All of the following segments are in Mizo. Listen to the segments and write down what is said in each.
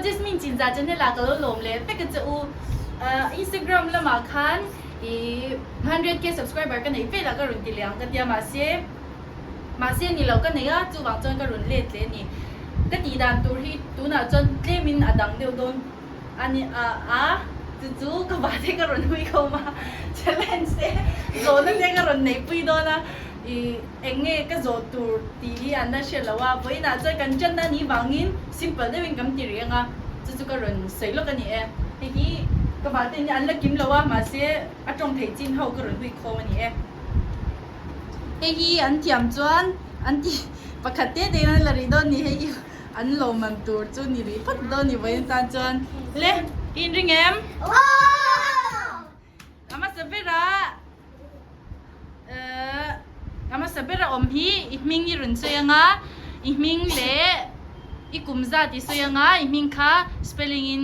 Jasmine Chinza channel ah ka lo lawm leh vek a che u. Instagram lamah khan ih 100k subscriber ka neih velah ka rawn ti leh ang ka tia mahse mahse ni lo ka nei a chuvang chuan ka rawn let leh a ni. Ka tih dan tur hi tunah chuan tlemin a dang deuh dawn a ni a a chu chu ka vate ka rawn hui khawm a challenge te zawhna te ka rawn neihpui dawn a ih eng nge ka zawh tur tih hi an la hre lo a vawiinah chuan kan ṭanna ni vangin simple deuhin kan ti rih ang a chu chu ka rawn sawi lawk a ni e hei hi ka vate hi an la kim lo a mahse a tawng theih chin ho ka rawn hui khawm a ni e hei hi an thiam chuan an ti pakhat te te in an la rih dawn a ni hei hi. An lawmman tur chu ni rih phawt dawn ni vawiin tan chuan le i inring em? A hmasa berah eh a hmasa bera awm hi i hming i rawn sawi anga i hming leh i kum zat i sawi anga i hming kha spelling in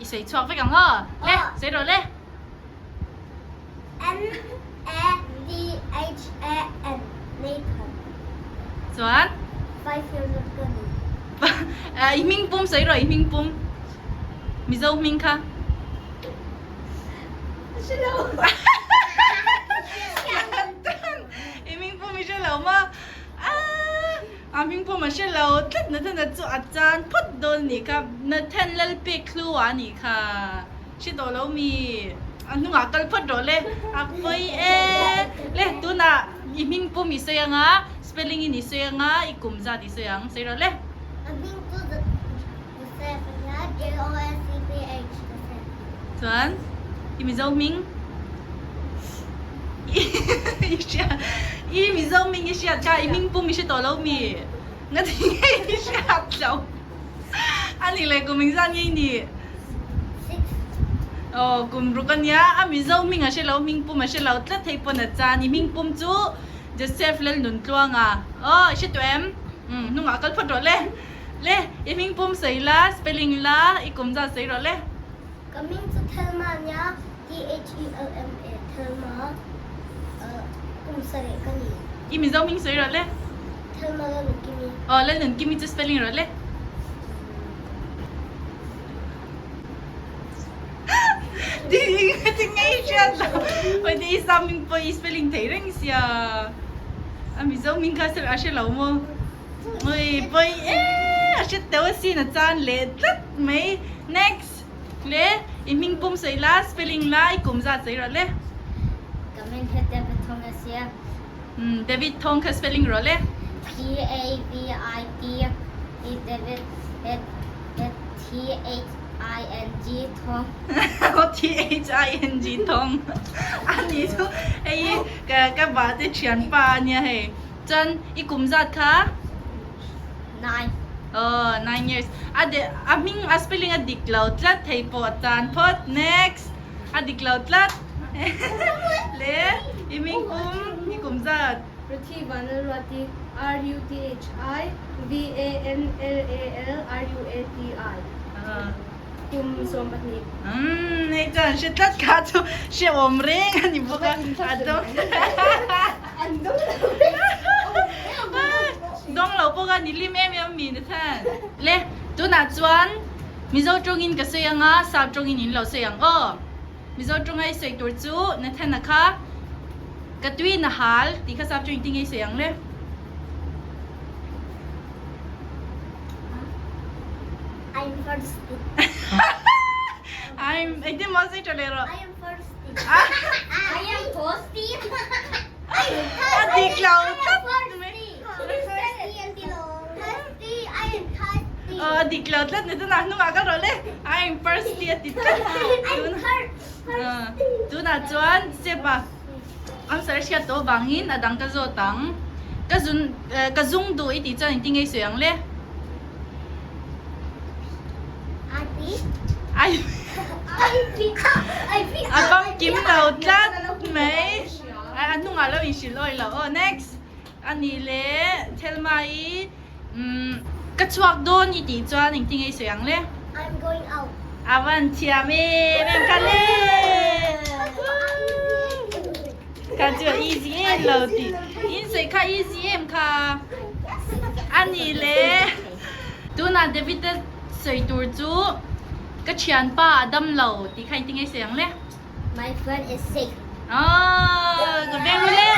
i sawi chhuak vek ang aw le sawi rawh le. N A T H A N Nathan. Chuan? 5 years old ka ni. I hming pum sawi rawh i hming pum. Mizo hming kha. Hre lo. I hming pum i hre lo maw? A hming pum a hre lo tlat Nathan a chu a chan phawt dawn a nih kha. Nathan Lalpek Hlua a nih kha. Hre tawh lo mi a hnungah kal phawt rawh le a pawi e le tunah i hming pum i sawi anga spelling in i sawi anga i kum zat i sawi ang sawi rawh le. A hming chu Joseph a nia J O S E P H Joseph. Chuan i Mizo hming i hria i Mizo hming i hriat kha i hming pum i hre tawh lo mi ngatinge i hriat loh. A nih leh kum engzat nge i nih? Six. Aw, kum ruk a nia. A Mizo hming a hre lo, hming pum a hre lo tlat hei pawn a chan. I hming pum chu Joseph Lalnuntluanga. Aw, i hre tawh em? Umm, hnungah kal phawt rawh le. Le, i hming pum sawi la, spelling la, i kum zat sawi rawh le. Ka hming chu Thelma a nia, T-H-E-L-M-A, Thelma. Kum sarih ka ni. I Mizo hming sawi rawh le. Thelma Lalnunkimi. Aw, Lalnunkimi chu spelling rawh le. Ti ngei hriat lo. Oi te i sam hming pawh i spelling thei reng sia. A Mizo hming kha a hre lo maw? Oi pawi e a hre teuh asin a chan leh tlat mai. Next. Le, i hming pum sawi la, spelling la, i kum zat sawi rawh le. Ka hming hi David Thong a sia. Umm, David Thong kha spelling rawh le. D A V I D hi David T H I N G Thong. Aw T H I N G Thong. A ni chu hei hi ka ka vate thianpa a nia hei. Chuan i kum zat kha? Nine. Aw, nine years. A de a hming a spelling a dik lo tlat thei pawh a tan phawt. Next. A dik lo tlat. Le i hming kum i kum zat. Ruthi Vanlalruati, R U T H I V A N L A L R U A T I. Kum 12. Umm, hei chuan hre tlat kha chu hrehawm reng a ni bawk a. A dawng. An dawng lo reng. Dawng lo bawk a ni lim em em mi Nathan. Le, tunah chuan Mizo tawngin ka sawi ang a, Sap tawngin in lo sawi ang aw. Mizo tawnga i sawi tur chu Nathan-a kha ka tui na hal tih kha Sap tawngin tinge i sawi ang le? I'm thirsty. I'm engtin maw sawi tha leh rawh. I am thirsty. I am thirsty. A dik lo tlat mai. Thirsty. I am thirsty. Aw a dik lo tlat ni tunah hnungah kal rawh le. I am thirsty a ti tlat. I'm thirsty. Tunah chuan step a answer a hriat tawh vangin a dang ka zawt ang. Ka zun ka zung duh i tih chuan engtin nge i sawi ang le? A famkim lo tlat mai. A hnungah lo inhrilh awi lo. Aw next. A nih leh Thelma i ka chhuak dawn i tih chuan engtin nge i sawi ang le? I'm going out. A van thiam em em kha le. Kha chu a easy em lo tih. In sawi kha easy em kha. A nih leh tunah David-a. sawi tur chu ka thianpa a dam lo tih kha engtin nge sawi ang le? My friend is sick. Ah, ka veng ru le.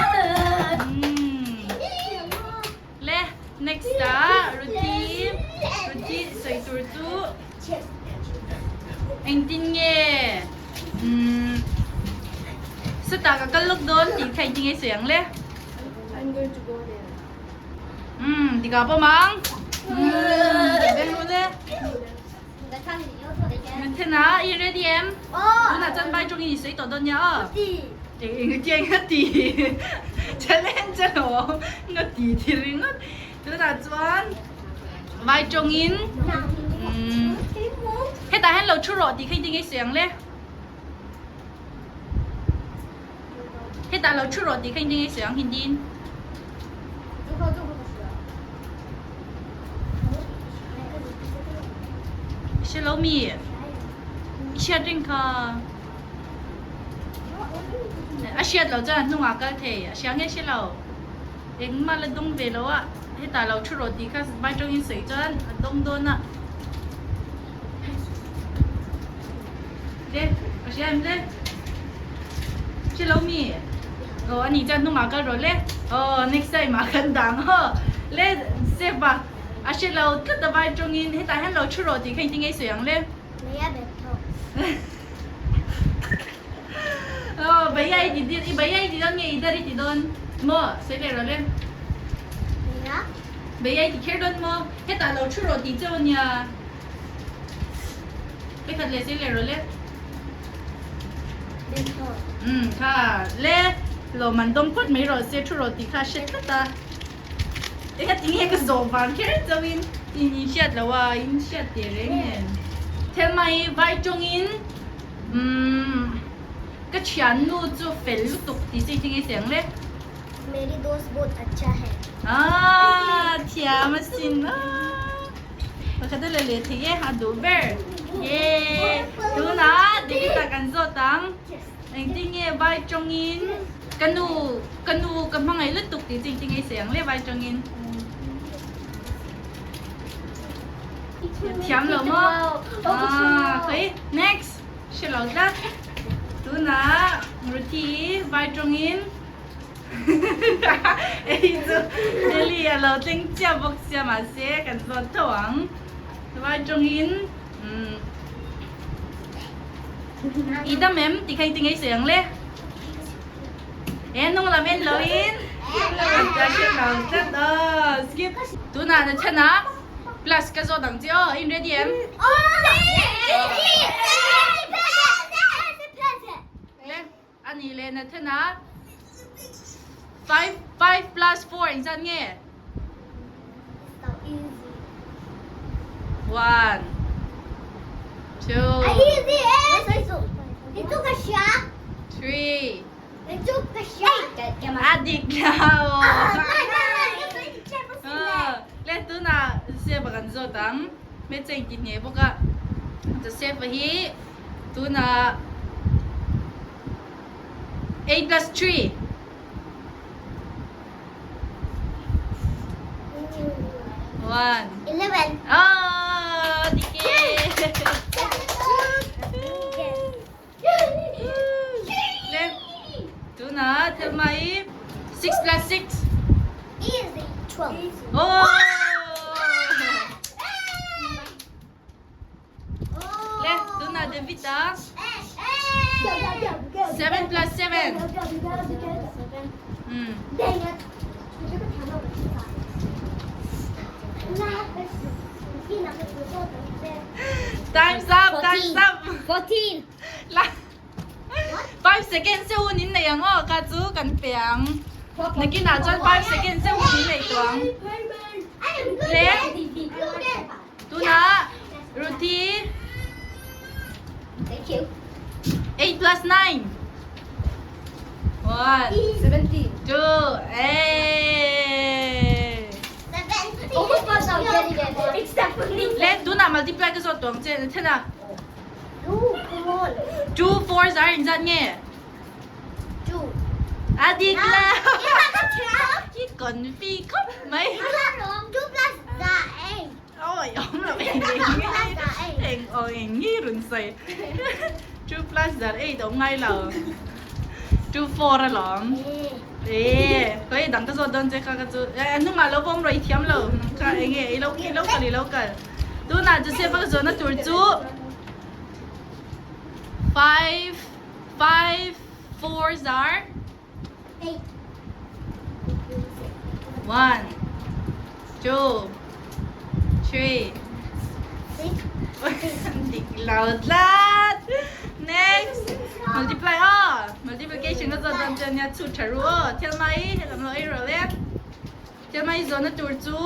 Le, next ah Ruthi, Ruthi sawi tur chu engtin nge umm sawtah ka kal lawk dawn tih kha engtin nge sawi ang le? I'm going to go there. Umm tikah pawm ang. Umm ka veng ru le. Then ah i ready em? Tunah chuan vai tawngin i sawi tawh dawn nia aw. Eng eng ti eng a ti challenge alawm nga ti ti ringawt. Tunah chuan vai tawngin umm hetah hian lo thu rawh tih kha i ti ngei sawi ang le. Hetah lo thu rawh tih kha i ti ngei sawi ang Hindi in. I hre lo mi? I hriat reng kha. A hriat loh chuan a hnungah a kal thei. A hria nge hre lo. Engmah la dawng ve lo a. Hetah lo thu rawh tih kha vai tawngin sawi chuan a dawng dawn a. Le, a hria em le? Hre lo mi? Aw a nih chuan hnungah kal rawh le. Aw next time ah kan dang aw. Le Sep a, a hre lo tlat a vai tawngin hetah hian lo thu rawh tih kha engtin nge i sawi ang le? Bhaiya betho. Aw bhaiya i ti dil, i bhaiya i ti dawn nge i dar i ti dawn maw? Sawi leh rawh le. Bhaiya. Bhaiya i ti kher dawn maw? Hetah lo thu rawh tih cheu a nia. Pakhat leh sei leh rawh le. Umm kha le lawm an dawng phawt mai rawh se thu rawh tih kha a hre tlat a. Eng a ti nge ka zawh vang kher chauhin in in hriat loh a in hriat teh reng nen. Thelma hi vai tawngin umm ka thiannu chu fel lutuk tih chu engtin nge i sawi ang le. Meri dost bahut acha hai. Aaa thiam asin aaa. Pakhat a la leh thei e a duh ber. Yee tunah David-a kan zawt ang. Engtin nge vai tawngin ka nu ka nu ka hmangaih lutuk tih chu engtin nge i sawi ang le vai tawngin. Thiam lo maw? Aaa khawi next hre lo tlat. Tunah Ruthi vai tawngin Hei chu Delhi a lo thleng chiah bawk sia mahse kan zawt tho ang. Vai tawngin umm i dam em tih kha i ti ngei sawi ang le. E hnung lam en loin ka hre lo tlat aw skip. Tunah na chhanah plus ka zawt ang che aw in ready em? Le. A nih leh Nathana, Five, five plus four engzat nge? One, two, three. A dik lo. Le tunah Sep a kan zawt ang. Hmeichhe engti hneh bawk a. Joseph a hi Tunah 8 plus 3. One. 11. Oh, dikit. Le, tunah Thelma i 6 plus 6. Easy. 12. Oh! Le, tunah David a 7 plus 7. Hmm. Time's up, time's up. 14. La. 5 seconds se hun in nei ang aw ka chu kan pe ang. Nakinah chuan 5 seconds se hun in nei tawh ang. Le. Tunah Ruthie Thank you. 8 plus 9. 1, 17. 2, eh. Except Le, tunah multiply ka zawt tawh ang che. Then a. No, come on. 2, 4 zar inzat nge? 2. A dik la. I confi khawp mai. 2 plus 8. Awi awm lo eng eng. Aw eng nge rawn sawi. 2 plus zar 8 a awm ngai lo. 2 4 alawm. E khawi dang ka zawt dawn che kha ka chu a hnungah lo vawm rawh i thiam lo kha eng nge i lo i lo kal i lo kal. Tunah Joseph a ka zawhna tur chu 5 5 4 zar 1 2 3 Dik lo tlat. Next. Multiply aw. Multiplication ka zawt dawn chuan nia chhut tha ru aw. Thil mai helam lo ei rawh le. Thil mai zawhna tur chu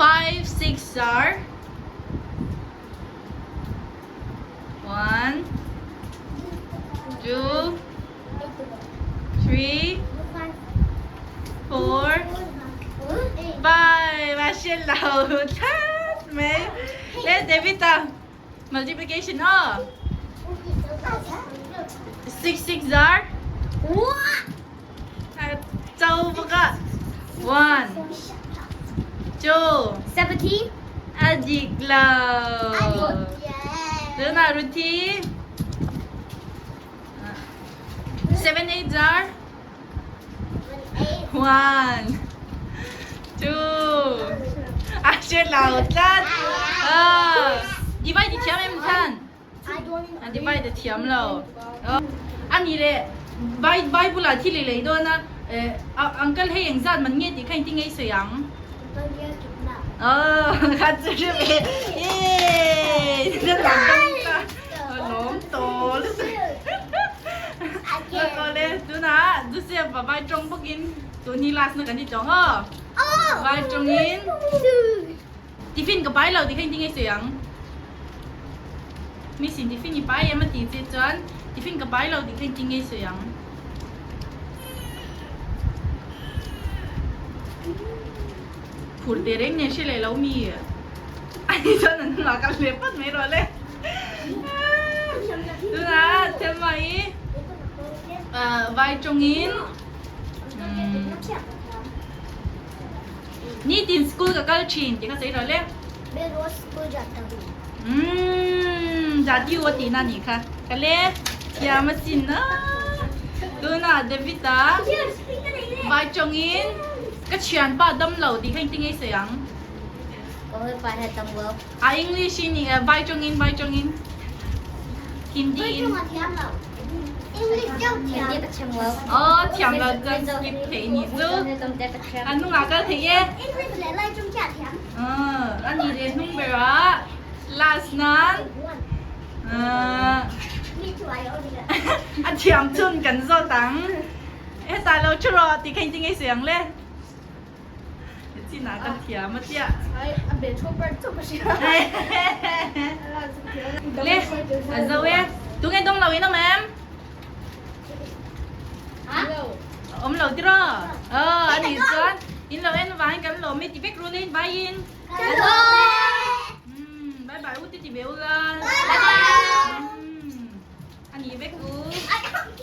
5 6 are 1 2 3 4 5 A hre lo tlat mai. Le David a multiplication aw. 6 6 are Cho bawk a. 1 2 17 A dik lo. Tunah Ruthi. 7 8 are 1 2 A hre lo tlat. Divide i thiam em than? A divide a thiam lo. A ni le Bible ah thil i lei dawn a, uncle hei engzat man nge tih kha engtin nge i sawi ang? Aw kha chu hre ve Yay! Lawm tawh lutuk. Awle tunah Joseph a vai tawng bawkin tun hi last na kan ti tawng aw. Vai tawngin Tiffin ka pai lo tih kha engtin nge i sawi ang? Miss in tiffin i pai em a tih che chuan tiffin ka pai lo tih kha engtin nge i sawi ang? Phur teh reng nen hre leh lo mi? Ani chuan an hnungah kal leh phawt mai rawh le. Tunah Thelma hi vai tawngin Nitin school ka kal thin tih kha sawi rawh le. Main roz school jata hu. Umm jati hu a tihna a nih kha. Ka le thiam a sin a. Tunah David a vai tawngin ka thianpa dam lo tih kha engtin nge i sawi ang? A English in vai tawngin vai tawngin Hindi in. Aw thiam lo chuan skip theih ni chu. A hnungah kal theih e. A ni leh hnung berah last nan a thiam chun kan zawt ang. Hetah lo thu rawh tih kha engtin nge i sawi ang le? Chinah ka thiam a tia. Ai a be thu par chauh ka hria. Le, a zo e. Tunge dawng lo in awm em? Awm lo tiraw? Aw, a nih chuan in lo en vangin kan lawm e ti vek rul e in vai in. Bye bye u ti ti ve ula. Bye bye. A nih vek u.